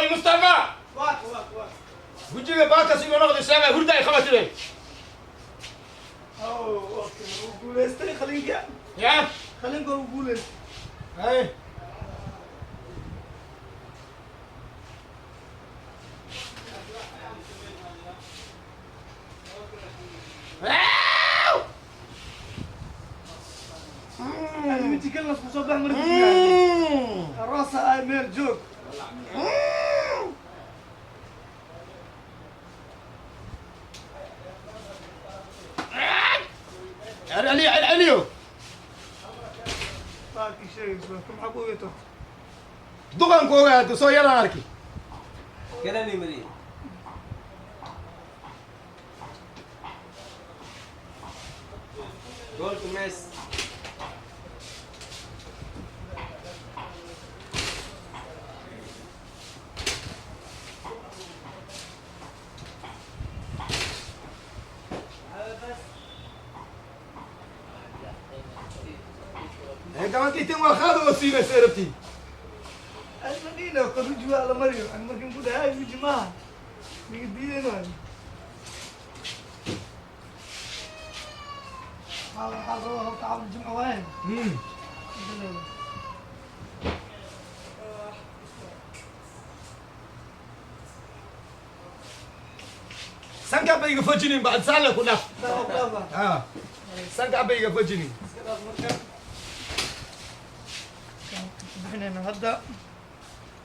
Oy Mustafa, Waa waa waa. Wejiga baakas igu noqday seeba hurda ay qabatay. Oh, okay. Wuu guuleystay qalinka. Ya. Qalinka wuu guuleystay. Hay. Ani weji kalena isku soo bax markii. Aroosa ay meel joog. Ali aliyo. Baalkii sheegayso maxaa ku ogeeto? Duqanku ogaado soo yaraan arki. Kanani mari. Goolka Messi. Gacantiitin waa qaado oo siinaysa rabtiin. Almadina qaruj waa la mariyo. Ani markin ku dhahay weji maaha. Niga diideen waay. Waxaa rabaa horta cabdi jimco waaye. Sanka ba iga fojinin ba sale ku dhaf. Saa u dhaafa. Ah. Sanka ba iga fojinin. Iska dhaaf marka. Kan ku bixinayno hadda.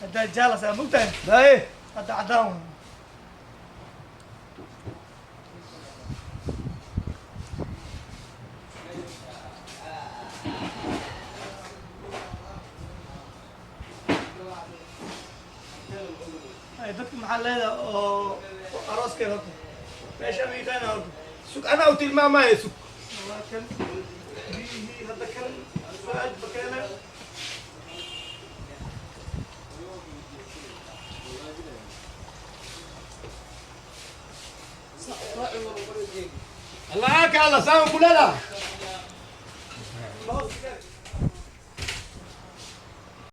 Haddaa jaalas aa mogtahay. Daye. Hadda caddaan waay. Ay, dadka maxaa leedahay oo arooskeeda horta meesha ma yaqaana horta. Sug anaa u tilmaamaya sug. Waa kan biyihii hadda kan fuaad bakeele. Allah ka Allah saan kulala.